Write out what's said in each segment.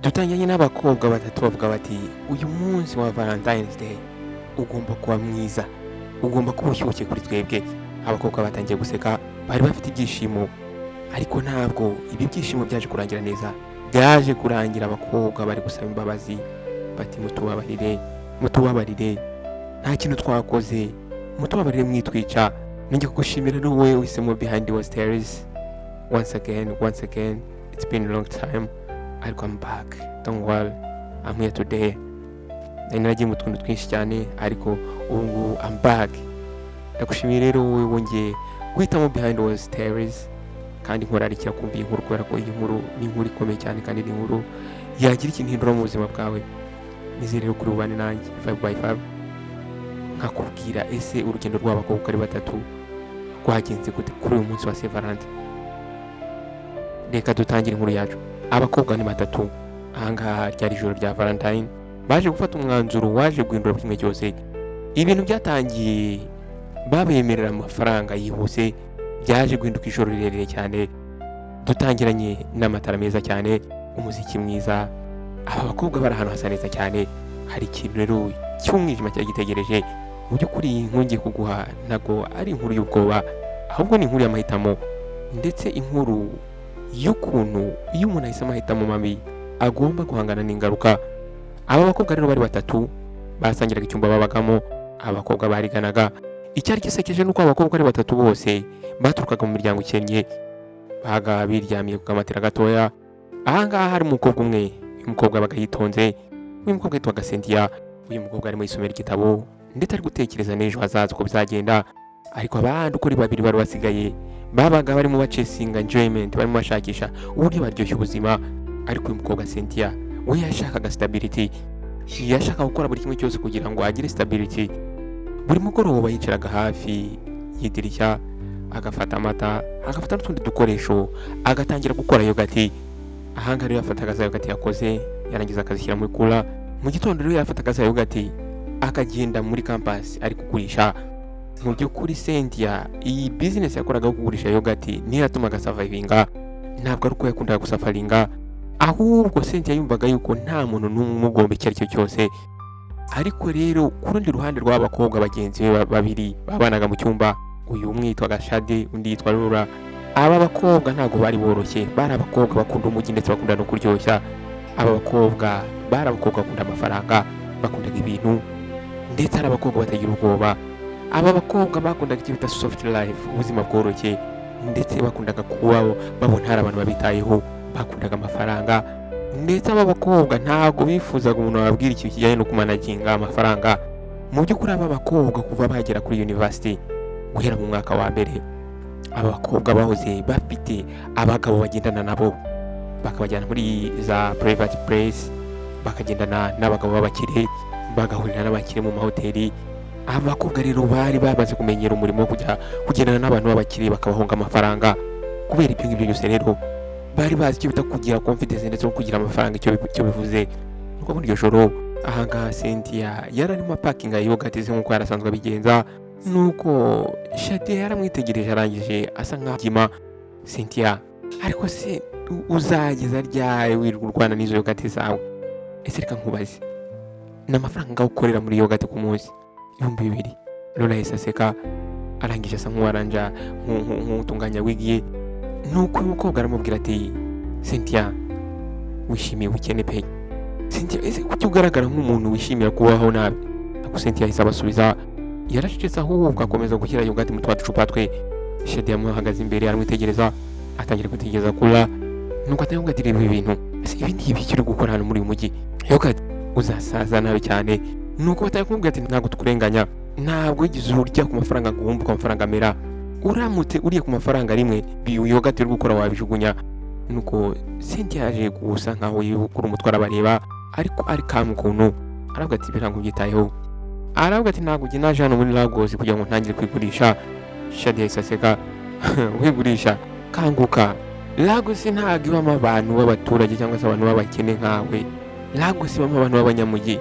Dutangiranye n'abakobwa batatu bavuga bati: "Uyu munsi wa Valentine's Day ugomba kuba mwiza, ugomba kuba ushyushye kuri twebwe." Abakobwa batangiye guseka, bari bafite ibyishimo, ariko ntabwo ibi byishimo byaje kurangira neza. Byaje kurangira abakobwa bari gusaba imbabazi bati: "Mutubabarire, mutubabarire, nta kintu twakoze, mutubabarire, mwitwica." Nongeye kugushimira ni wowe uhisemo Behind the Stories once again, once again. It's been a long time, ariko I'm back, don't worry, I'm here today. Nari naragiye mu tuntu twinshi cyane, ariko ubu ngubu I'm back. Ndagushimiye rero wowe wongeye guhitamo Behind the Stories, kandi nkurarikira kumva iyi nkuru, kubera ko iyi nkuru ni inkuru ikomeye cyane, kandi ni inkuru yagira ikintu ihindura mu buzima bwawe. Nizere rero kuri bubane nanjye 5 by 5, nkakubwira ese urugendo rw'abakobwa ari batatu rwagenze gute kuri uyu munsi wa Saint Valentin. Reka dutangire inkuru yacu. Abakobwa ni batatu. Ahangaha ryari ijoro rya Valentine, baje gufata umwanzuro waje guhindura kimwe cyose. Ibintu byatangiye babemerera amafaranga yihuse, byaje guhinduka ijoro rirerire cyane. Dutangiranye n'amatara meza cyane, umuziki mwiza, aba bakobwa bari ahantu hasa neza cyane. Hari ikintu rero cy'umwijima cyari gitegereje. Mu by'ukuri iyi nkuru ngiye kuguha ntabwo ari inkuru y'ubwoba, ahubwo ni inkuru y'amahitamo, ndetse inkuru y'ukuntu iyo umuntu ahise amahitamo mabi agomba guhangana n'ingaruka. Aba bakobwa rero bari batatu, basangiraga icyumba babagamo. Aba bakobwa bariganaga. Icyari gisekeje nuko abakobwa ari batatu bose baturukaga mu miryango ikennye, baga biryamiye ku kamatera gatoya. Ahangaha hari umukobwa umwe, uyu mukobwa abaga yitonze. Uyu mukobwa yitwaga Cynthia. Uyu mukobwa arimo yisomera igitabo, ndetse ari gutekereza n'ejo hazaza uko bizagenda. Ariko abandi uko ari babiri bari basigaye babaga barimo bachasinga enjoyment, barimo bashakisha uburyo baryoshya ubuzima. Ariko uyu mukobwa Cynthia we yashakaga stability, yashakaga gukora buri kimwe cyose kugira ngo agire stability. Buri mugoroba yicaraga hafi y'idirishya, agafata amata, agafata n'utundi dukoresho, agatangira gukora yogurt. Ahangaha rero yafataga za yogurt yakoze, yarangiza akazishyira muri cooler. Mu gitondo rero yafataga za yogurt, akagenda muri campus ari kugurisha. Mu by'ukuri Cynthia iyi business yakoraga yo kugurisha yogurt niyo yatumaga survivinga. Ntabwo ari uko yakundaga gusufferinga, ahubwo Cynthia yumvaga yuko nta muntu n'umwe umugomba icyo ari cyo cyose. Ariko rero ku rundi ruhande rw'abakobwa bagenzi be babiri babanaga mu cyumba, uyu umwe yitwaga Shade, undi yitwa Rura. Aba bakobwa ntabwo bari boroshye, bari abakobwa bakunda umujyi ndetse bakunda no kuryoshya. Aba bakobwa bari abakobwa bakunda amafaranga, bakundaga ibintu, ndetse ari abakobwa batagira ubwoba. Aba bakobwa bakundaga icyo bita soft life, ubuzima bworoshye, ndetse bakundaga kuba babona hari abantu babitayeho, bakundaga amafaranga. Ndetse aba bakobwa ntabwo bifuzaga umuntu wababwira ikintu kijyanye no kumanaginga amafaranga. Mu by'ukuri aba bakobwa kuva bagera kuri university, guhera mu mwaka wa mbere, aba bakobwa bahoze bafite abagabo bagendana nabo, bakabajyana muri za private place, bakagendana n'abagabo b'abakire, bagahurira n'abakire mu mahoteli. Aba bakobwa rero bari bamaze kumenyera umurimo wo kujya kugendana n'abantu b'abakire, bakabahonga amafaranga. Kubera ibyo ngibyo byose rero, bari bazi icyo bita kugira confidence ndetse no kugira amafaranga icyo bivuze. Nuko muri iryo joro, ahangaha Cynthia yari arimo apakinga yogurt ze nk'uko yari asanzwe abigenza. Nuko Shade yaramwitegereje, arangije asa nkaho agima: "Cynthia, ariko se uzageza ryari wirirwa urwana n'izo yogurt zawe? Ese reka nkubaze, ni amafaranga ngaho ukorera muri yogurt ku munsi?" "2000." Lola yahise aseka, arangije asa nk'uwaranja nk'utunganya wig ye. Nuko uyu mukobwa aramubwira ati: "Cynthia, wishimiye ubukene pe. Cynthia, ese kuki ugaragara nk'umuntu wishimira kubaho nabi?" Ariko Cynthia yahise abasubiza, yaracecetse, ahubwo akomeza gushyira yogurt mu twa ducupa twe. Shade yamuhagaze imbere, aramwitegereza, atangira kwitegereza kura. Nuko atangira kuvuga ati: "Reba ibi bintu, ese ibi ni ibiki uri gukora hano muri uyu mujyi? Yogurt, uzasaza nabi cyane." Nuko batangira kumubwira ati: "Ntabwo tukurenganya, ntabwo wigeze urya ku mafaranga ngo wumve uko amafaranga amera. Uramutse uriye ku mafaranga rimwe, yogurt uri gukora wabijugunya." Nuko Cynthia yaje gusa nkaho yikura umutwe, arabareba, ariko ari kamwe ukuntu, aravuga ati: "Ibi ntabwo mbyitayeho." Aravuga ati: "Ntabwo njye naje hano muri Lagos kugira ngo ntangire kwigurisha." Shadi yahise aseka: "Wigurisha? Kanguka, Lagos ntabwo ibamo abantu b'abaturage cyangwa se abantu b'abakene nkawe. Lagos ibamo abantu b'abanyamujyi."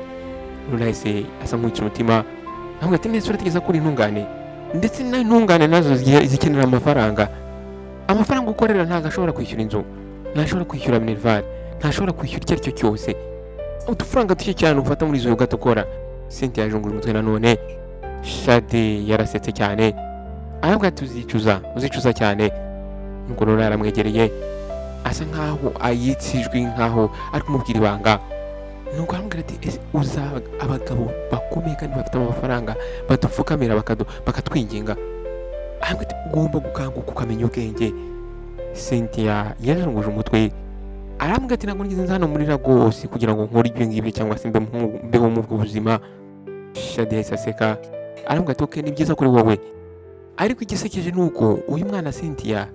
Lula yahise asa nk'uwica umutima, aravuga ati: "Nese urategeza ko uri intungane? Ndetse n'intungane nazo zikenera amafaranga. Amafaranga ukorera ntabwo ashobora kwishyura inzu, ntashobora kwishyura minerval, Ntashobora kwishyura icyo ari cyo cyose, udufaranga duke cyane ufata muri izo yogurt ukora. Cynthia yajunguje umutwe nanone. Shade yarasetse cyane, aravuga ati: "Uzicuza, uzicuza cyane." Nuko Lola yaramwegereye, asa nkaho ayitse ijwi, nkaho ari kumubwira ibanga. Nuko aramubwira ati: "Ese uza abagabo bakomeye kandi bafite amafaranga badupfukamira bakatwinginga?" Aramubwira ati: "Ugomba gukanguka ukamenya ubwenge." Cynthia yarajunguje umutwe, arambwira ati: "Ntabwo nigeze nza hano muri Lagos kugira ngo nkore ibyo ngibyo cyangwa se mbeho mu ubwo buzima." Shade yahise aseka, arambwira ati: "Okay, ni byiza kuri wowe." Ariko igisekeje ni uko uyu mwana Cynthia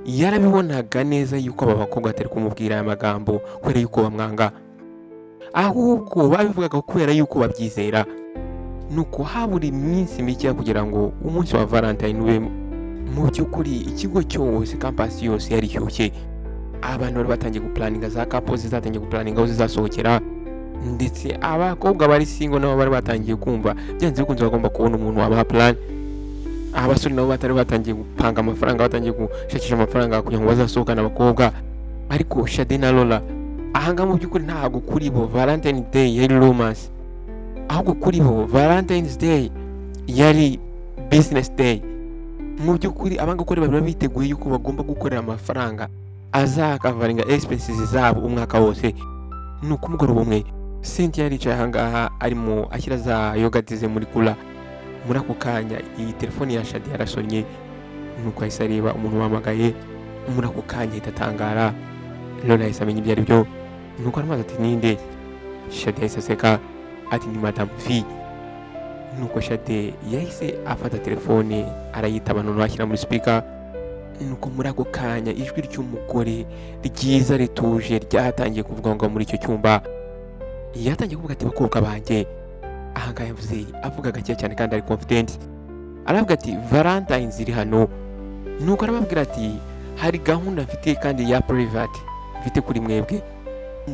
yarabibonaga neza yuko aba bakobwa batari kumubwira aya magambo kubera yuko bamwanga, ahubwo babivugaga kubera yuko babyizera. Nuko habura iminsi mike kugira ngo umunsi wa Valentine ube. Mu by'ukuri ikigo cyose, campus yose yari ishyushye. Abantu bari batangiye guplanninga, za couple zizatangiye guplanninga aho zizasohokera, ndetse abakobwa bari single nabo bari batangiye kumva byanze bikunze bagomba kubona umuntu wabaha plan. Abasore nabo batari batangiye gupanga amafaranga, batangiye gushakisha amafaranga kugira ngo bazasohokane abakobwa. Ariko Shade na Lola ahangaha, mu by'ukuri ntabwo kuri bo Valentine Day yari romance, ahubwo kuri bo Valentine's Day yari business day. Mu by'ukuri abanga bari biteguye yuko bagomba gukorera amafaranga azacoveringa expenses zabo umwaka wose. Ni uko umugoroba umwe Cynthia yaricaye ahangaha arimo ashyira za yogurt ze muri cooler. Muri ako kanya iyi telefoni ya Shadi yarasonnye. Nuko ahise areba umuntu wahamagaye. Muri ako kanya ahita atangara. Lola yahise amenya ibyo ari byo, nuko aramubaza ati: "Ninde?" Shadi yahise aseka ati: "Ni Madamu V." Nuko Shade yahise afata telefone arayitaba, noneho ashyira muri speaker. Nuko muri ako kanya ijwi ry'umugore ryiza rituje ryatangiye kuvuga ngo muri icyo cyumba. Yatangiye kuvuga ati: "Bakobwa banjye." Ahangaha yavuze avuga gake cyane kandi ari confident. Aravuga ati: "Valentines iri hano." Nuko arababwira ati: "Hari gahunda mfite kandi ya private mfite kuri mwebwe."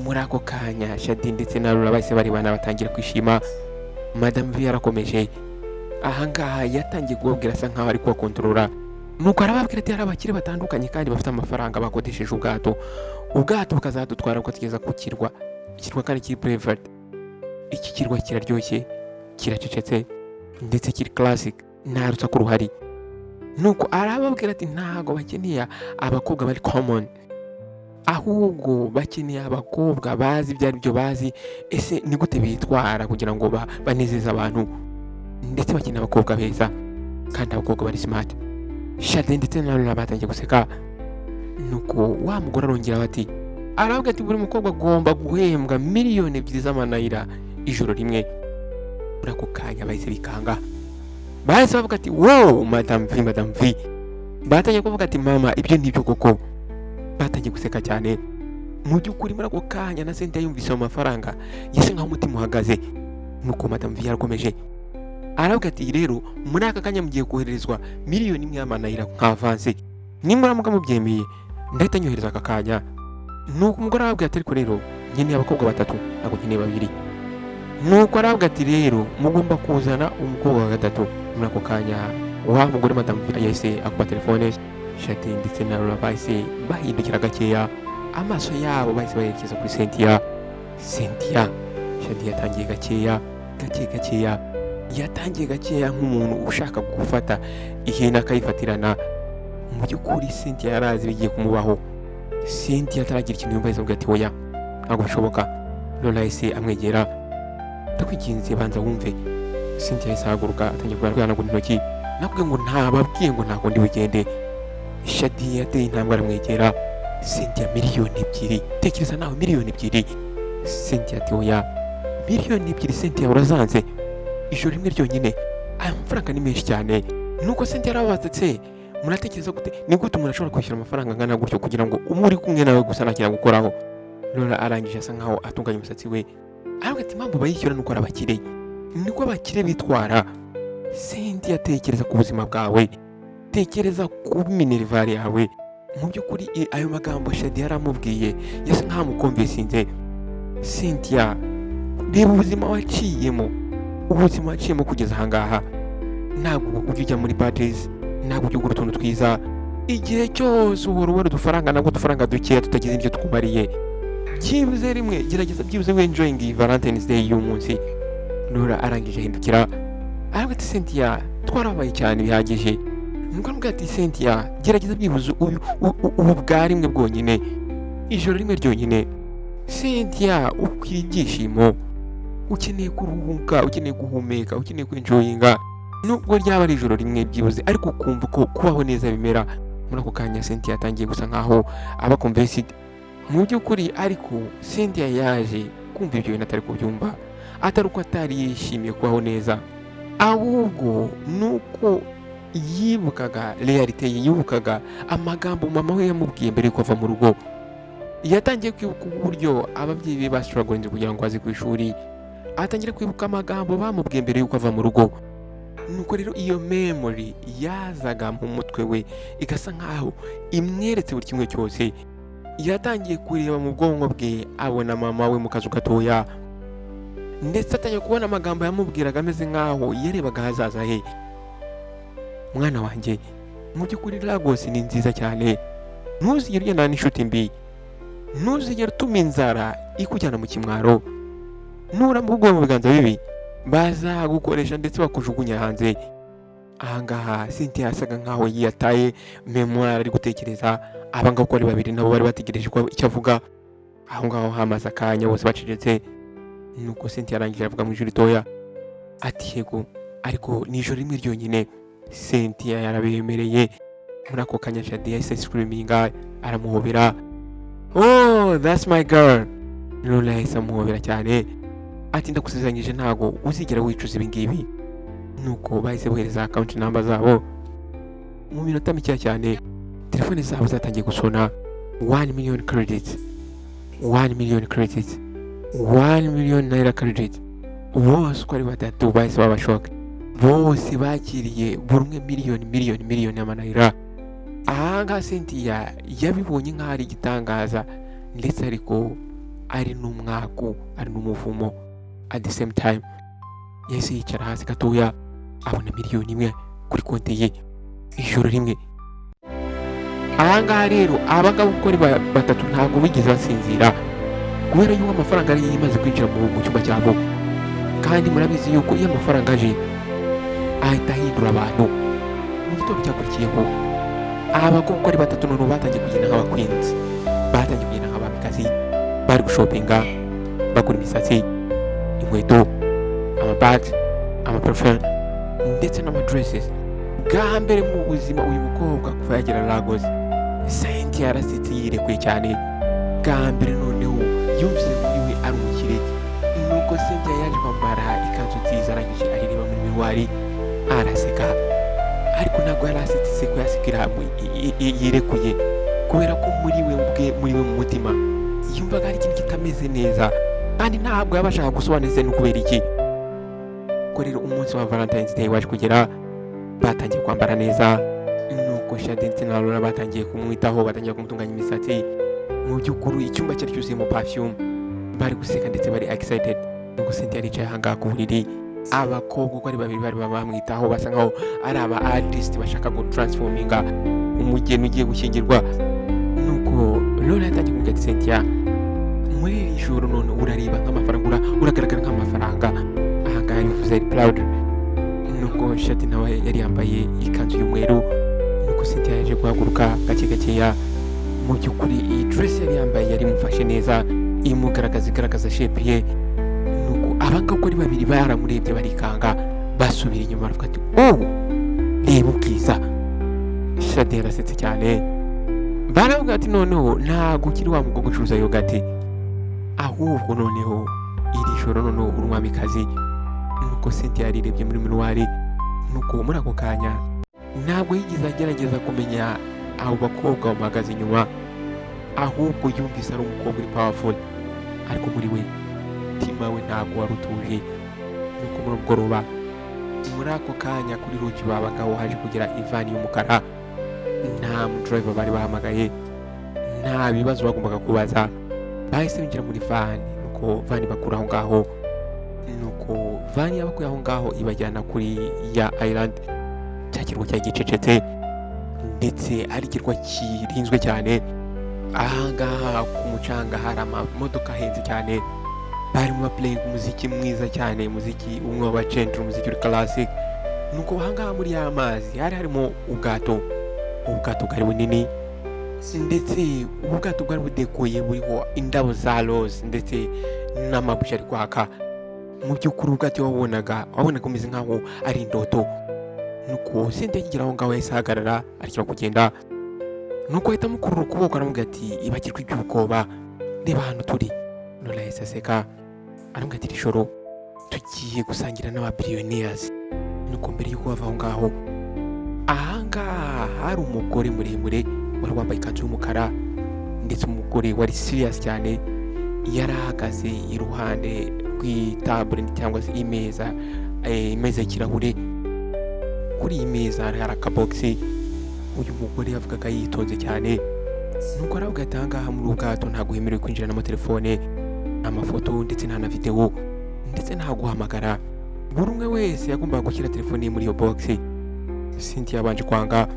Muri ako kanya Shadi ndetse na Rura bahise barebana, batangira kwishima. Madamu V yarakomeje. Ahangaha yatangiye kubabwira asa nkaho ari kubakontorora. Nuko arababwira ati: "Hari abakire batandukanye kandi bafite amafaranga bakodesheje ubwato, ubwato bukazadutwara bukatugeza ku kirwa, ikirwa kandi kiri private. Iki kirwa kiraryoshye, kiracecetse ndetse kiri classic, nta rusaku ruhari." Nuko arababwira ati: "Ntabwo bakeneye abakobwa bari common, ahubwo bakeneye abakobwa bazi ibyo ari byo, bazi ese ni gute bitwara kugira ngo banezeze abantu, ndetse bakeneye abakobwa beza kandi abakobwa bari smart." Shade ndetse na Lola batangiye guseka. Nuko wa mugore arongera bati, aravuga ati: "Buri mukobwa agomba guhembwa 2 miliyoni z'amanayira ijoro rimwe." Muri ako kanya bahise bikanga, bahise bavuga ati: "Wow, Madamu V, Madamu V." Batangiye kuvuga ati: "Mama, ibyo nibyo koko." Batangiye guseka cyane. Mu by'ukuri muri ako kanya na Cynthia yumvise ayo mafaranga, yasa nkaho umutima uhagaze. Nuko Madamu V yarakomeje, aravuga ati: "Rero muri aka kanya mugiye kohererezwa 1 miliyoni y'amanayira nka avance. Nimuramuka mubyemeye ndahita nyohereza aka kanya." Nuko umugore arababwira ati: "Ariko rero nkeneye abakobwa batatu, ntabwo nkeneye babiri." Nuko aravuga ati: "Rero mugomba kuzana umukobwa wa gatatu." Muri ako kanya wa mugore Madamu yahise akuba telefone. Shadi ndetse na Laura bahise bahindukira gakeya, amaso yabo bahise bayerekeza kuri Cynthia. Cynthia, Shadi yatangiye gakeya gake gakeya, yatangiye gakeya nk'umuntu ushaka gufata ihene akayifatirana. Mu by'ukuri Cynthia yarazi ibigiye kumubaho. Cynthia ataragira ikintu yumva, yahise avuga ati: "Oya, ntabwo bishoboka." Lola yahise amwegera: "Ndakwinginze, banza wumve." Cynthia yahise ahaguruka, atangiye kwihanagura intoki: "Nakubwiye ngo ntababwiye ngo ntabwo ndi bugende." Shadi yateye intambwe aramwegera: "Cynthia, 2 miliyoni, tekereza nawe, 2 miliyoni." Cynthia ati: "Oya, 2 miliyoni, Cynthia, urazanze ijoro rimwe ryonyine? Aya mafaranga ni menshi cyane." Nuko Cynthia arababaza ati: "Muratekereza gute? Ni gute umuntu ashobora kwishyura amafaranga angana gutyo kugira ngo umwe uri kumwe nawe gusa nta gukoraho?" Lola arangije asa nkaho atunganya umusatsi we, aravuga ati: "Impamvu bayishyura nuko ari abakire, niko abakire bitwara. Cynthia, tekereza ku buzima bwawe, tekereza ku minerval yawe." Mu by'ukuri ayo magambo Shadi yaramubwiye yasa nkaho amuconvincinze. "Cynthia, reba ubuzima waciyemo, ubuzima waciyemo kugeza ahangaha. Ntabwo ujya ujya muri parties, ntabwo ujya ugura utuntu twiza. Igihe cyose uhora ubona udufaranga, nabwo udufaranga dukeya tutagize ibyo tukumariye." Byibuze rimwe, gerageza byibuze wenjoyinga iyi Valentine's Day y'umunsi." Laura arangije ahindukira, aravuga ati: "Cynthia, twarababaye cyane bihagije." Nuko aramubwira ati: "Cynthia, gerageza byibuze ubu bwa rimwe bwonyine, ijoro rimwe ryonyine. Cynthia, ukwiye ibyishimo, ukeneye kuruhuka, ukeneye guhumeka, ukeneye kwenjoyinga, nubwo ryaba ari ijoro rimwe byibuze, ariko ukumva ko kubaho neza bimera." Muri ako kanya Cynthia yatangiye gusa nkaho aba convinced mu by'ukuri, ariko Cynthia yaje kumva ibyo bintu atari kubyumva, atari uko atari yishimiye kubaho neza, ahubwo nuko yibukaga réalité ye, yibukaga amagambo mama we yamubwiye mbere yuko ava mu rugo. Yatangiye kwibuka uburyo ababyeyi be bashoboraga kugira ngo aze ku ishuri, atangira kwibuka amagambo bamubwiye mbere yuko ava mu rugo. Nuko rero iyo memory yazaga mu mutwe we igasa nkaho imweretse buri kimwe cyose. Yatangiye kureba mu bwonko bwe, abona mama we mu kazu gatoya, ndetse atangiye kubona amagambo yamubwiraga ameze nkaho yarebaga ahazaza he: "Mwana wanjye, mu by'ukuri Lagos ni nziza cyane. Ntuzigere ugendana n'inshuti mbi, ntuzigere utuma inzara ikujyana mu kimwaro. Nuramuka uguye mu biganza bibi, bazagukoresha ndetse bakujugunya hanze." Ahangaha Cynthia yasaga nkaho yiyataye mémoire, ari gutekereza. Abangaba uko ari babiri nabo bari bategereje ko icyo avuga. Aho ngaho hamaze akanya bose bacecetse. Nuko Cynthia arangije avuga mu ijwi ritoya ati: "Yego, ariko ni ijoro rimwe ryonyine." Cynthia yarabemereye. Muri ako kanya Shadi yahise screaminga, aramuhobera: "Oh, that's my girl!" Lola yahise amuhobera cyane ati: "Ndakusezeranyije, ntago uzigera wicuza ibi ngibi." Nuko bahise bohereza account number zabo. Mu minota mikeya cyane telefone zabo zatangiye gusona: 1 million credits, 1 million credits, 1 million naira credit. Bose uko ari batatu bahise baba shocked. Bose bakiriye buri umwe miliyoni, miliyoni, miliyoni y'amanayira. Ahangaha Cynthia yabibonye nk'aho ari igitangaza, ndetse ariko ari n'umwaku, ari n'umuvumo at the same time. Yahise yicara hasi gatoya, abona miliyoni 1 kuri konti ye, ijoro rimwe. Ahangaha rero abangaba uko ari batatu ntabwo bigeze basinzira, kubera yuko amafaranga yari imaze kwinjira mu cyumba cyabo. Kandi murabizi yuko iyo amafaranga aje ahita ahindura abantu. Mu gitondo cyakurikiyeho, abakobwa uko ari batatu noneho batangiye kugenda nk'aba queens, batangiye kugenda nk'abamikazi. Bari gushopinga, bagura imisatsi, inkweto, amabags, amaparufe ndetse n'amadresses. Bwa mbere mu buzima uyu mukobwa kuva yagera Lagos, Cynthia yarasetse yirekuye cyane. Bwa mbere noneho yumvise muri we ari umukire. Nuko Cynthia yaje kwambara ikanzu nziza, arangije arireba muri miroir, araseka, ariko ntabwo yari asetse inseko yasekera yirekuye, kubera ko muri we ubwe, muri we mu mutima, yumvaga hari ikintu kitameze neza, kandi ntabwo yabashaga gusobanura ese ni ukubera iki. Ko rero umunsi wa Valentine's Day waje kugera, batangiye kwambara neza. Nuko Shade ndetse na Laura batangiye kumwitaho, batangiye kumutunganya imisatsi. Mu by'ukuri icyumba cyari cyuzuyemo perfume, bari guseka ndetse bari excited. Nuko Cynthia yaricaye ahangaha ku buriri, abakobwa uko ari babiri bari bamwitaho, basa nkaho ari aba artist bashaka gutransforminga umugeni ugiye gushyingirwa. Nuko Laura yatangiye kumubwira ati: "Cynthia, muri iri joro none urareba nk'amafaranga, uragaragara nk'amafaranga." Ahangaha bivuze ari proud. Nuko Shadi nawe yari yambaye ikanzu y'umweru. Nuko Cynthia yaje guhaguruka gake gakeya. Mu by'ukuri iyi dress yari yambaye yari imufashe neza, imugaragaza, igaragaza shape ye. Nuko abangaba uko ari babiri baramurebye barikanga, basubira inyuma, baravuga ati: "Oh, reba ubwiza!" Shadi yarasetse cyane, baravuga ati: "Noneho ntabwo ukiri wa mukobwa ucuruza yogurt, ahubwo noneho iri joro noneho uri umwamikazi." Nuko Cynthia yarirebye muri miroir. Nuko muri ako kanya ntabwo yigeze agerageza kumenya abo bakobwa bamuhagaze inyuma, ahubwo yumvise ari umukobwa uri powerful, ariko muri we, umutima we ntabwo wari utuje. Nuko muri mugoroba, muri ako kanya, kuri lodge babagaho haje kugera ivan y'umukara. Nta mudriver bari bahamagaye, nta bibazo bagombaga kubaza, bahise binjira muri van. Nuko van bakura aho ngaho, nuko van yabakuye aho ngaho ibajyana kuri ya island, cya kirwa cyari gicecetse ndetse ari ikirwa kirinzwe cyane. Ahangaha ku mucanga hari amamodoka ahenze cyane. Barimo baplayinga umuziki mwiza cyane, umuziki umwe w'abacentre, umuziki uri classic. Nuko ahangaha muri ya mazi hari harimo ubwato. Ubwato bwari bunini, ndetse ubu bwato bwari budekoye, buriho indabo za rose ndetse n'amabuji ari kwaka. Mu by'ukuri ubwato wabonaga umeze nkaho ari indoto. Nuko Cynthia akigera aho ngaho yahise ahagarara, arekera kugenda. Nuko ahita amukurura ukuboko, aramubwira ati: "Ibagirwa iby'ubwoba, reba ahantu turi." Lola yahise aseka, aramubwira ati: "Iri joro tugiye gusangira n'ababiliyoneyazi." Nuko mbere y'uko bava aho ngaho, ahangaha hari umugore muremure wari wambaye ikanzu y'umukara, ndetse umugore wari serious cyane. Yari ahagaze iruhande rw'itabure cyangwa se imeza, imeza y'ikirahure. Kuri iyi meza hari akabogisi. Uyu mugore yavugaga yitonze cyane. Nuko aravuga ati: "Ahangaha muri ubu bwato ntabwo hemerewe kwinjira telefone, nta mafoto, ndetse nta na videwo, ndetse nta guhamagara. Buri umwe wese yagombaga gushyira telefone ye muri iyo bogisi." Cynthia yabanje kwanga.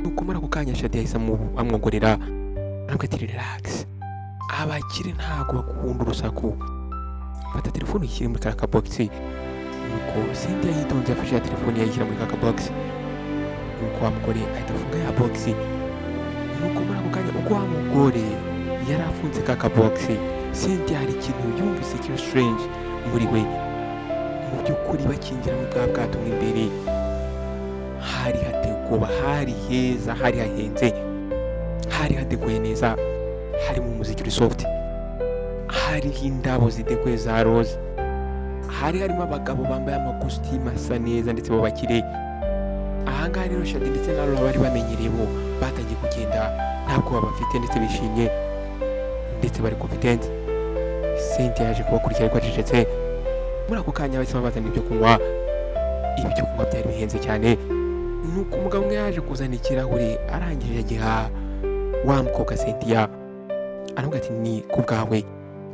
Nuko muri ako kanya Shadi yahise amwongorera, aravuga ati: "Relax, abakire ntabwo bakunda urusaku. Fata telefone uyishyire muri kariya kabogisi." Nuko Cynthia yitonze yafashe ya telefone, yayishyira muri ka kabogisi. Nuko wa mugore ahita afunga ya bogisi. Nuko muri ako kanya, ubwo wa mugore yari afunze ka kabogisi, Cynthia hari ikintu yumvise kiri strange muri we. Mu by'ukuri bakinjira muri bwa bwato mo imbere hari hateye ubwoba, hari heza, hari hahenze, hari hadekoye neza, harimo umuziki uri soft, hariho indabo zidekoye za rose, hari harimo abagabo bambaye amakositimu asa neza ndetse b'abakire. Ahangaha rero Shadi ndetse na Laura bari bamenyereye, bo batangiye kugenda nta bwoba bafite, ndetse bishimye, ndetse bari confident. Cynthia yaje kubakurikira ariko acecetse. Muri ako kanya bahise bazana ibyo kunywa. Ibyo kunywa byari bihenze cyane. Nuko umugabo umwe yaje kuzana ikirahure, arangije agiha wa mukobwa Cynthia, aramubwira ati: "Ni ku bwawe."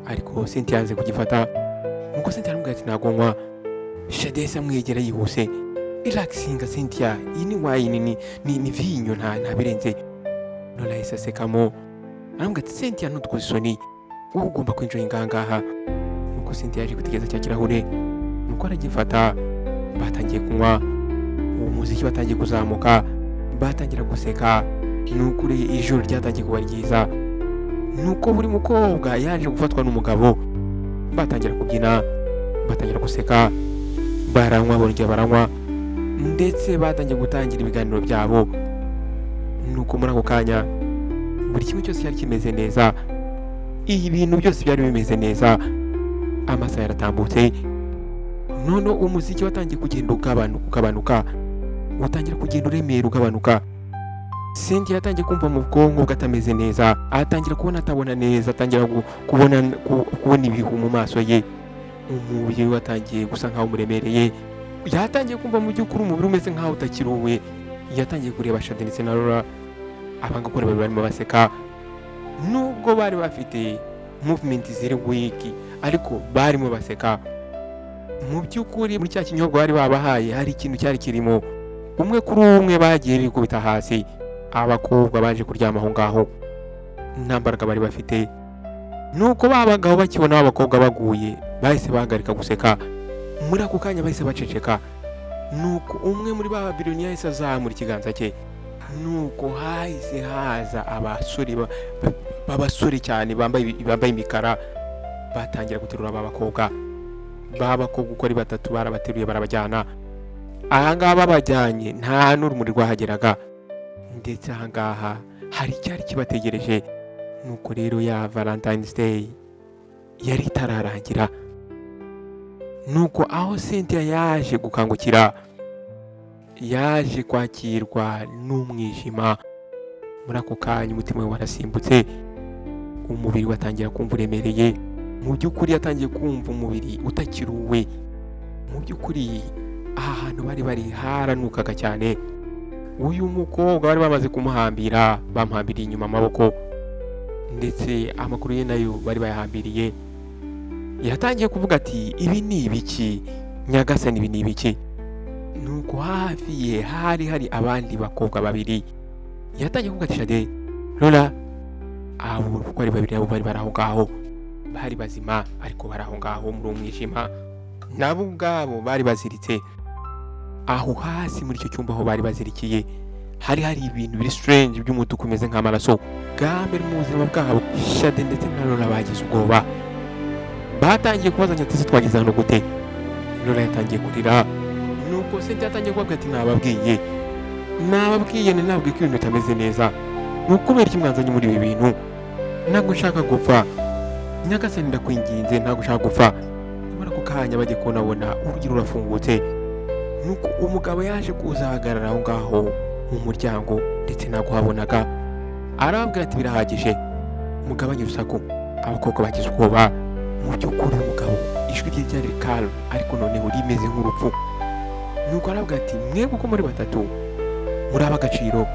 Ariko Cynthia yanze kugifata. Nuko Cynthia aramubwira ati: "Ntabwo nywa." Shadi yahise amwegera yihuse: "Relaxinga Cynthia, iyi ni wine, ni vinyo, nta birenze." Lola yahise asekamo, aramubwira ati: "Cynthia, ntudukoze isoni, wowe ugomba kwinjira ngaha." Nuko Cynthia yaje gutegereza cya kirahure, nuko aragifata. Batangiye kunywa, uwo muziki watangiye kuzamuka, batangira guseka. Ni ukuri ijoro ryatangiye kuba ryiza. Nuko buri mukobwa yaje gufatwa n'umugabo, batangira kubyina, batangira guseka, baranywa, bongera baranywa, ndetse batangiye gutangira ibiganiro byabo. Nuko muri ako kanya buri kimwe cyose cyari kimeze neza, ibintu byose byari bimeze neza. Amasaha yaratambutse. None umuziki watangiye kugenda ugabanuka, ugabanuka, utangira kugenda uremera, ugabanuka. Cynthia yatangiye kumva mu bwonko bwe atameze neza, atangira kubona atabona neza, atangira kubona ibihu mu maso ye. Umubiri we watangiye gusa nkaho umuremereye. Yatangiye kumva mu by'ukuri umubiri umeze nkaho utakiri uwe. Yatangiye kureba Shadi ndetse na Laura. Abangakora babiri barimo baseka, nubwo bari bafite movement ziri weak, ariko barimo baseka. Mu by'ukuri muri cya kinyobwa bari babahaye hari ikintu cyari kirimo. Umwe kuri umwe bagiye bikubita hasi. Abakobwa baje kuryama aho ngaho, nta mbaraga bari bafite. Nuko ba bagabo bakibona abakobwa baguye, bahise bahagarika guseka. Muri ako kanya bahise baceceka. Nuko umwe muri ba babiliyoni yahise azamura ikiganza cye. Nuko hahise haza abasore b'abasore cyane, bambaye imikara, batangira guterura ba bakobwa. Ba bakobwa uko ari batatu barabateruye, barabajyana. Ahangaha babajyanye nta n'urumuri rwahageraga, ndetse ahangaha hari icyari kibategereje. Nuko rero ya Valentine's Day yari itararangira. Nuko aho Cynthia yaje gukangukira, yaje kwakirwa n'umwijima. Muri ako kanya umutima we warasimbutse, umubiri watangira kumva uremereye. Mu by'ukuri yatangiye kumva umubiri utakiri uwe. Mu by'ukuri aha hantu bari bari haranukaga cyane. Uyu mukobwa bari bamaze kumuhambira, bamuhambiriye inyuma amaboko, ndetse amaguru ye nayo bari bayahambiriye. Yatangiye kuvuga ati: "Ibi ni ibiki, nyagasani? Ibi ni ibiki?" Nuko hafi ye hari hari abandi bakobwa babiri. Yatangiye kuvuga ati: "Shade, Lola." Abo uko ari babiri nabo bari bari aho ngaho, bari bazima, ariko bari aho ngaho muri uwo mwijima. Nabo ubwabo bari baziritse aho hasi muri icyo cyumba. Aho bari bazirikiye hari ibintu biri strange by'umutuku bimeze nk'amaraso. Bwa mbere mu buzima bwabo, Shade ndetse na Lola bagize ubwoba, batangiye kubazanya ati: "Ese twageze hano gute?" Lola yatangiye kurira. Nuko Cynthia yatangiye kubabwira ati: "Nababwiye, nababwiye, ni nabwiye ko ibintu bitameze neza. Ni ukubera iki mwanzanye muri ibi bintu? Ntabwo nshaka gupfa. Nyagasani, ndakwinginze, ntabwo nshaka gupfa." Muri ako kanya bagiye kubonabona urugi rurafungutse. Nuko umugabo yaje kuza ahagarara aho ngaho mu muryango, ndetse ntabwo habonaga. Arababwira ati: "Birahagije, mugabanye urusaku." Abakobwa bagize ubwoba. Mu by'ukuri uyu mugabo ijwi rye ryari calm, ariko noneho rimeze nk'urupfu. Nuko arababwira ati: "Mwebwe uko muri batatu muri ab'agaciro."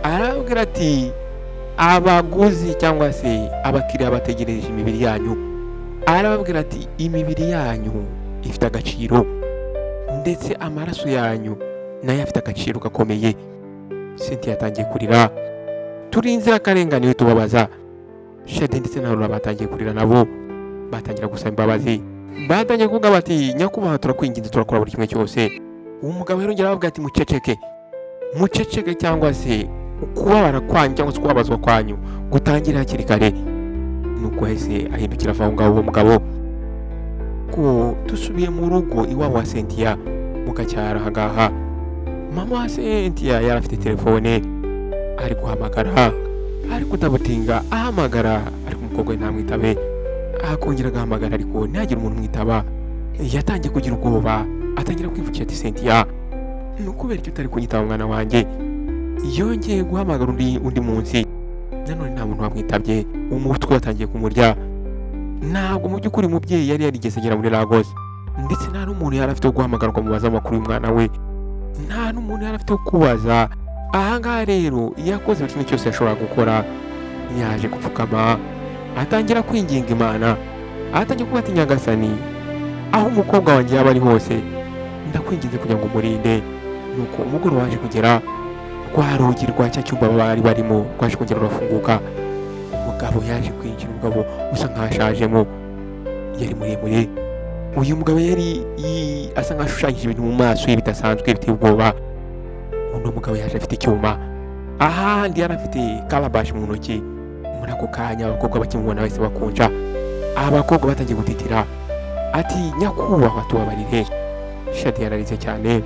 Arababwira ati: "Abaguzi cyangwa se abakiriya bategereje imibiri yanyu." Arababwira ati: "Imibiri yanyu ifite agaciro, ndetse amaraso yanyu nayo afite agaciro gakomeye." Cynthia yatangiye kurira. "Turi inzirakarengane, tubabaza." Shade ndetse na Laura batangiye kurira, nabo batangira gusaba imbabazi, batangiye kuvuga bati: "Nyakubahwa, turakwinginze, turakora buri kimwe cyose." Uwo mugabo rero arababwira ati: "Muceceke, muceceke, cyangwa se ukubabara kwanyu cyangwa se ukubabazwa kwanyu gutangire hakiri kare." Nuko yahise ahindukira ava aho ngaho uwo mugabo. Ko dusubiye mu rugo iwabo wa Cynthia mu gacyaro, aha ngaha mama wa Cynthia yari afite telefone, ari guhamagara, ari kudabutinga ahamagara, ariko umukobwa we ntamwitabe. Akongera agahamagara, ariko ntihagire umuntu umwitaba. Yatangiye kugira ubwoba, atangira kwivukira ati: "Cynthia, ni ukubera icyo utari kunyitaba, mwana wanjye?" Yongeye guhamagara undi munsi, nanone nta muntu wamwitabye. Umutwe watangiye kumurya. Ntabwo mu by'ukuri umubyeyi yari yarigeze agera muri Lagos, ndetse nta n'umuntu yari afite wo guhamagara ngo amubaze amakuru y'umwana we, nta n'umuntu yari afite wo kubaza. Ahangaha rero yakoze buri kimwe cyose yashoboraga gukora. Yaje gupfukama, atangira kwinginga Imana, atangira kuvuga ati: "Nyagasani, aho umukobwa wanjye yaba ari hose, ndakwinginze kugira ngo umurinde." Nuko umugoroba waje kugera, rwa rugi rwa cya cyumba bari barimo rwaje kongera rurafunguka. Umugabo yaje kwinjira, umugabo usa nkaho ashajemo, yari muremure. Uyu mugabo yari asa nkaho ashushanyije ibintu mu maso ye bidasanzwe, biteye ubwoba. Uno mugabo yaje afite icyuma, ahandi yari afite calabash mu ntoki. Muri ako kanya abakobwa bakimubona bahise bakunja, abakobwa batangiye gutitira ati: "Nyakubahwa, tubabarire." Shadi yararize cyane.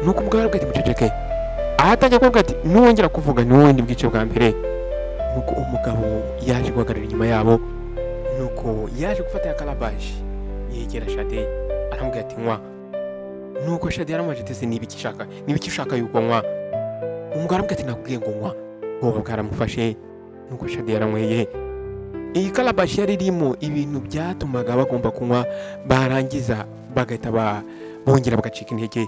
Nuko umugabo arabwira ati: "Muceceke." Ahatangiye kuvuga ati: "Nuwongera kuvuga ni wowe ndi bwice bwa mbere." Nuko umugabo yaje guhagarara inyuma yabo, nuko yaje gufata ya calabash, yegera Shade, aramubwira ati: "Nywa." Nuko Shade yaramubajije ati: "Ese niba ushaka, niba icyo ushaka yuko nywa?" Umugabo aramubwira ati: "Nakubwiye ngo nywa." Ubwoba bwaramufashe. Nuko Shade yaranyweye. Iyi calabash yari irimo ibintu byatumaga bagomba kunywa, barangiza bagahita bongera bagacika intege.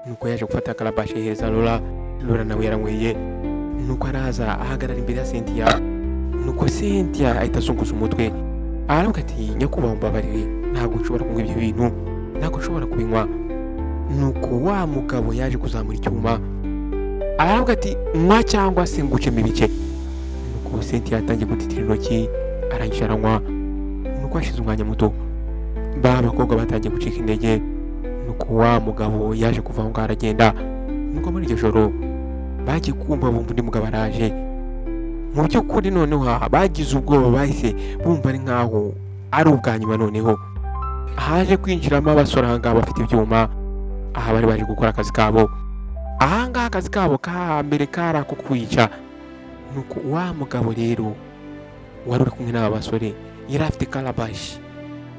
Nuko yaje gufata calabash ayihereza Lola. Lola nawe yaranyweye. Nuko araza ahagarara imbere ya Cynthia. Nuko Cynthia ahita azunguza umutwe, aravuga ati: "Nyakubahwa, mbabarire, ntabwo nshobora kunywa ibyo bintu, ntabwo nshobora kubinywa." Nuko wa mugabo yaje kuzamura icyuma, aravuga ati: "Nywa cyangwa se ngucemo ibice." Nuko Cynthia yatangiye gutitira intoki, arangije aranywa. Nuko hashize umwanya muto, ba bakobwa batangiye gucika intege. Nuko wa mugabo yaje kuva aho ngaho aragenda. Nuko muri iryo joro bagiye kumva bumva undi mugabo araje. Mu by'ukuri noneho aha bagize ubwoba, bahise bumva ari nkaho ari ubwa nyuma. Noneho haje kwinjiramo abasore aha ngaha bafite ibyuma. Aha bari baje gukora akazi kabo. Aha ngaha akazi kabo ka mbere kari ako kwica. Nuko wa mugabo rero wari uri kumwe n'aba basore yari afite calabash,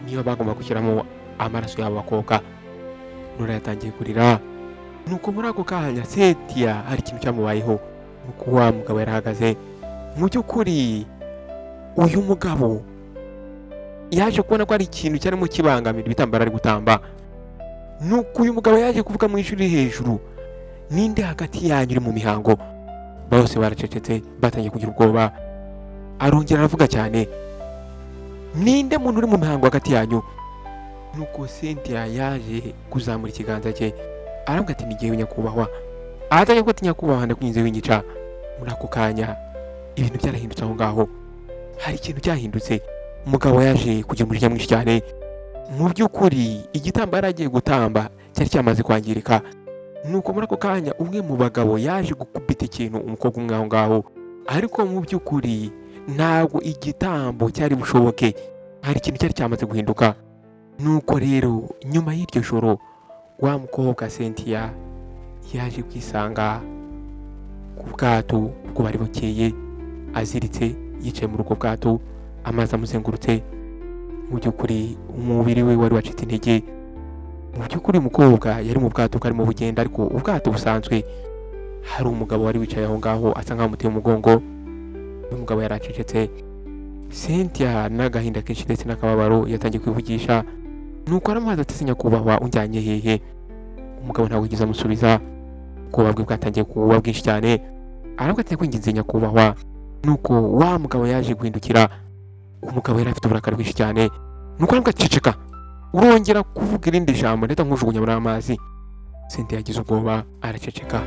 niyo bagomba gushyiramo amaraso y'abo bakobwa. Nora yatangiye kurira. Nuko muri ako kanya Cynthia hari ikintu cyamubayeho. Nuko wa mugabo yarahagaze. Mu by'ukuri uyu mugabo yaje kubona ko hari ikintu cyarimo kibangamira ibitambaro ari gutamba. Nuko uyu mugabo yaje kuvuga mu ijwi riri hejuru: "Ninde hagati yanyu uri mu mihango?" Bose baracecetse, batangiye kugira ubwoba. Arongera aravuga cyane: "Ninde muntu uri mu mihango hagati yanyu?" Nuko Cynthia yaje kuzamura ikiganza cye, aravuga ati: "Ni jyewe, nyakubahwa." Ahatangiye kuvuga ati: "Nyakubahwa, ndakwinginze winyica." Muri ako kanya ibintu byarahindutse aho ngaho. Hari ikintu cyahindutse. Umugabo yaje kugira umujinya mwinshi cyane. Mu by'ukuri igitambo yari agiye gutamba cyari cyamaze kwangirika. Nuko muri ako kanya umwe mu bagabo yaje gukubita ikintu umukobwa umwe aho ngaho, ariko mu by'ukuri ntabwo igitambo cyari bushoboke, hari ikintu cyari cyamaze guhinduka. Nuko rero nyuma y'iryo joro wa mukobwa Cynthia yaje kwisanga ku bwato ubwo bari bukeye, aziritse, yicaye muri ubwo bwato, amazi amuzengurutse. Mu by'ukuri umubiri we wari wacitse intege. Mu by'ukuri umukobwa yari mu bwato bwarimo bugenda, ariko ubwato busanzwe. Hari umugabo wari wicaye aho ngaho asa nkaho amuteye umugongo. Uyu mugabo yari acecetse. Cynthia n'agahinda kenshi ndetse n'akababaro yatangiye kwivugisha. Nuko aramubaza ati: "Se nyakubahwa, unjyanye hehe?" Umugabo ntabwo yigeze amusubiza. Ubwoba bwe bwatangiye kuba bwinshi cyane. Aravuga ati: "Ndakwinginze nyakubahwa." Nuko wa mugabo yaje guhindukira. Umugabo yari afite uburakari bwinshi cyane. Nuko aravuga ati: "Ceceka, urongera kuvuga irindi jambo ndetse nkujugunya muri amazi." Cynthia yagize ubwoba araceceka.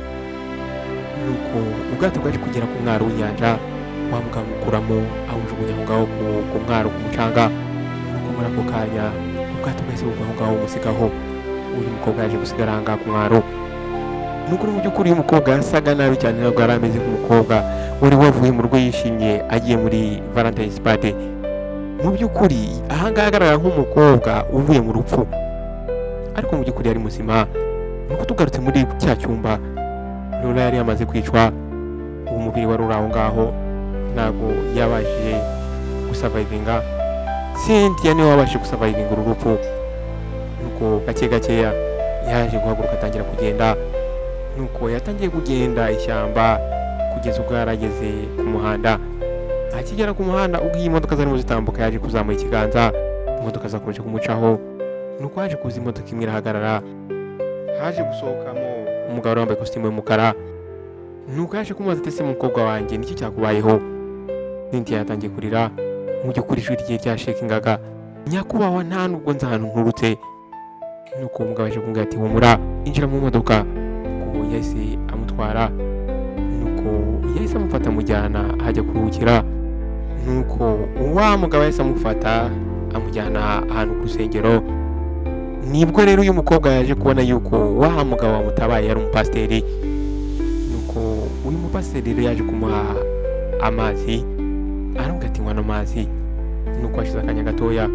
Nuko ubwato bwaje kugera ku mwaro w'inyanja, wa mugabo amukuramo amujugunya aho ngaho ku mwaro ku mucanga. Nuko muri ako kanya ubwato bwahise buva aho ngaho bumusigaho. Uyu mukobwa yaje gusigara aha ngaha ku mwaro. Nuko mu by'ukuri uyu mukobwa yasaga nabi cyane, ntabwo yari ameze nk'umukobwa wari wavuye mu rugo yishimye agiye muri Valentine's party. Mu by'ukuri aha ngaha agaragara nk'umukobwa uvuye mu rupfu, ariko mu by'ukuri yari muzima. Nuko tugarutse muri cya cyumba, Lola yari yamaze kwicwa. Uwo mubiri wari uri aho ngaho ntabwo yabashije gusurvivinga. Cynthia niwe wabashije gusurvivinga uru rupfu. Nuko gake gakeya yaje guhaguruka atangira kugenda. Nuko yatangiye kugenda ishyamba kugeza ubwo yarageze ku muhanda. Akigera ku muhanda, ubwo iyi modoka zarimo zitambuka, yaje kuzamura ikiganza, imodoka zakomeje kumucaho. Nuko haje kuza imodoka imwe irahagarara, haje gusohokamo umugabo wari wambaye ikositimu y'umukara. Nuko yaje kumubaza ati: "Ese mukobwa wanjye, niki cyakubayeho?" Cynthia yatangiye kurira. Mu by'ukuri ijwi rye ryashakingaga: "Nyakubahwa, nta nubwo nzi ahantu nturutse." Nuko uwo mugabo yaje kumubwira ati: "Humura, injira mu modoka." Nuko yahise amutwara, nuko yahise amufata amujyana ahajya kuruhukira. Nuko wa mugabo yahise amufata amujyana ahantu ku rusengero. Nibwo rero uyu mukobwa yaje kubona yuko wa mugabo wamutabaye yari umupasiteri. Nuko uyu mupasiteri rero yaje kumuha amazi, aramubwira ati: "Nywa ano mazi." Nuko hashize akanya gatoya,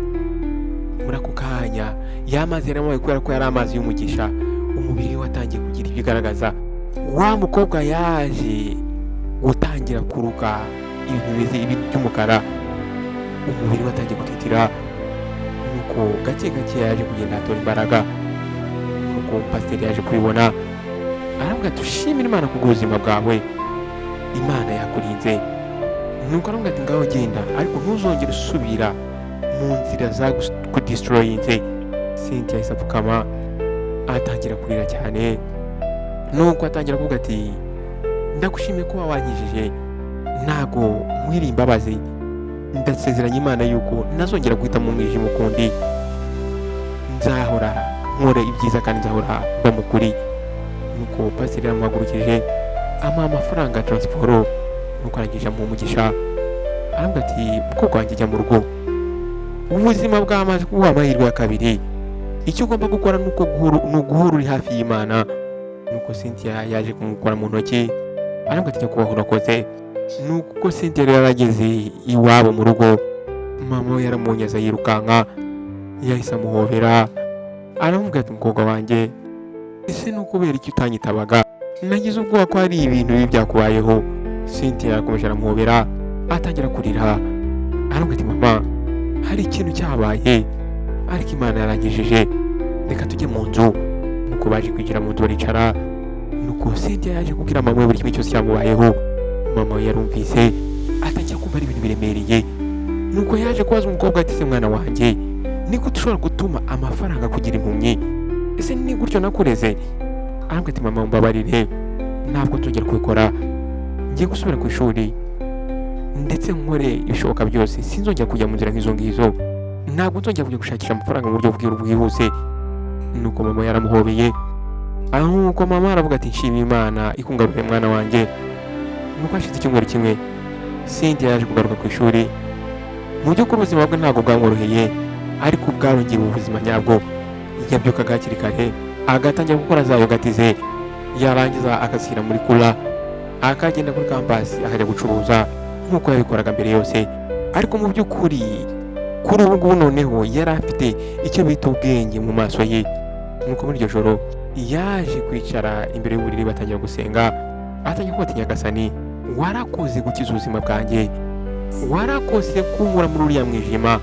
muri ako kanya ya mazi yaramuhaye, kubera ko yari amazi y'umugisha, umubiri we watangiye kugira ibyo igaragaza. Wa mukobwa yaje gutangira kuruka ibintu bimeze ibintu by'umukara, umubiri we watangiye gutitira. Nuko gake gake yaje kugenda atora imbaraga. Nuko pasiteri yaje kubibona aramubwira ati: "Ushimire Imana kubw'ubuzima bwawe, Imana yakurinze." Nuko aramubwira ati: "Ngaho genda, ariko ntuzongere usubira mu nzira zagudestroyinze." Cynthia yahise apfukama atangira kurira cyane. Nuko atangira kuvuga ati: "Ndagushimiye kuba wankijije, ntago nkwiriye imbabazi. Ndasezeranya Imana yuko ntazongera guhita mu mwijima ukundi, nzahora nkora ibyiza kandi nzahora mba mu kuri." Nuko pasiteri yaramuhagurukije amuha amafaranga ya transport. Nuko arangije amuha umugisha, aramubwira ati: "Mukobwa wanjye, jya mu rugo, ubuzima bwamaze kuguha amahirwe ya kabiri. Icyo ugomba gukora ni uguhora uri hafi y'Imana." Nuko Cynthia yaje kumukora mu ntoki, aramubwira ati: "Nyakubahwa, urakoze." Nuko uko Cynthia rero yarageze iwabo mu rugo, mama we yaramubonye aza yirukanka, yahise amuhobera, aramubwira ati: "Mukobwa wanjye, ese ni ukubera iki utanyitabaga? Nagize ubwoba ko hari ibintu bibi byakubayeho." Cynthia yakomeje aramuhobera, atangira kurira, aramubwira ati: "Mama, hari ikintu cyabaye ariko Imana yarangijije, reka tujye mu nzu." Nuko baje kwigira mu nzu baricara. Nuko Cynthia yaje kubwira mama we buri kimwe cyose cyamubayeho. Mama we yarumvise atangira kumva ari ibintu biremereye. Nuko yaje kubaza umukobwa ati: "Se mwana wanjye, ni gute ushobora gutuma amafaranga kugira impumyi? Ese ni gutyo nakureze?" Arambwira ati: "Mama, mbabarire, ntabwo nzongera kubikora. Ngiye gusubira ku ishuri ndetse nkore ibishoboka byose, sinzongera kujya mu nzira nk'izo ngizo, ntabwo nzongera kujya gushakisha amafaranga mu buryo bwihuse." Nuko mama yaramuhobeye, nuko mama aravuga ati: "Nshima Imana ikungaruriye mwana wanjye." Nuko hashize icyumweru kimwe, Cynthia yaje kugaruka ku ishuri. Mu by'ukuri ubuzima bwe ntabwo bwamworoheye, ariko bwarongera ubuzima nyabwo. Yabyukaga hakiri kare, agatangira gukora za yogurt ze, yarangiza akazishyira muri cooler, akagenda kuri campus, akajya gucuruza nk'uko yabikoraga mbere yose. Ariko mu by'ukuri kuri ubu ngubu noneho yari afite icyo bita ubwenge mu maso ye. Nuko muri iryo joro yaje kwicara imbere y'uburiri, batangira gusenga, atangira kuba ati: "Nyagasani, warakoze gukiza ubuzima bwanjye, warakoze kunkura muri uriya mwijima.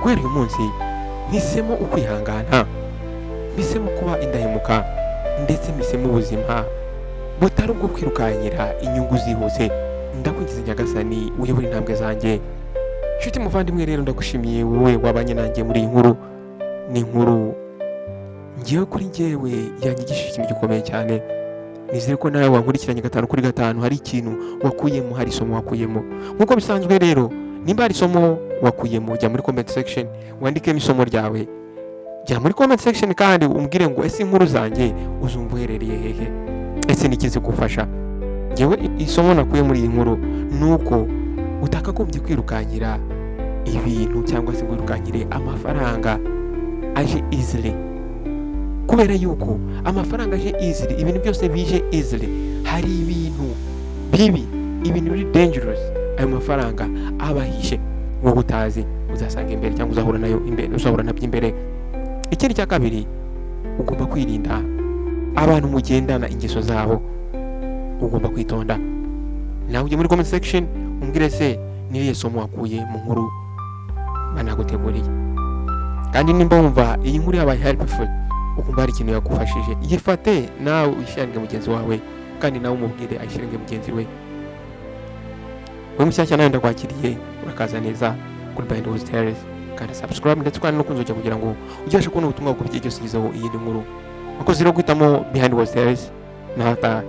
Guhera uyu munsi mpisemo ukwihangana, mpisemo kuba indahemuka, ndetse mpisemo ubuzima butari ubwo kwirukankira inyungu zihuse. Ndakwinginze Nyagasani, uyobore intambwe zanjye." Nshuti muvandimwe rero, ndagushimiye wowe wabanye nanjye muri iyi nkuru. Ni inkuru ngewe kuri ngewe yanyigishije ikintu gikomeye cyane. Nizere ko nawe wankurikiranye gatanu kuri gatanu hari ikintu wakuyemo, hari isomo wakuyemo. Nk'uko bisanzwe rero, nimba hari isomo wakuyemo, jya muri comment section wandikemo isomo ryawe. Jya muri comment section kandi umbwire ngo: "Ese inkuru zanjye uzumva uherereye hehe? Ese niki zigufasha?" Ngewe isomo nakuye muri iyi nkuru ni uko utakagombye kwirukankira ibintu cyangwa se ngo wirukankire amafaranga aje easily, kubera yuko amafaranga aje easily, ibintu byose bije easily, hari ibintu bibi, ibintu biri dangerous ayo mafaranga aba ahishe wowe utazi, uzasanga imbere cyangwa uzahura nayo imbere, uzahura nabyo imbere. Ikindi cya kabiri, ugomba kwirinda abantu mugendana, ingeso zabo ugomba kwitonda. Nawe ujye muri comment section umbwire se n'irihe somo wakuye mu nkuru banaguteguriye. Kandi nimba wumva iyi nkuru yabaye helpful, ukumva hari ikintu yagufashije, yifate nawe uyisharinge mugenzi wawe, kandi nawe umubwire ayisharinge mugenzi we. Wowe mushyashya, nawe ndakwakiriye, urakaza neza kuri Behind Woods Tales. Kandi subscribe ndetse kandi no kunzogera kugira ngo ujye ubasha kubona ubutumwa bukubye igihe cyose ugezeho iyindi nkuru. Wakoze rero guhitamo Behind Woods Tales. Nahata.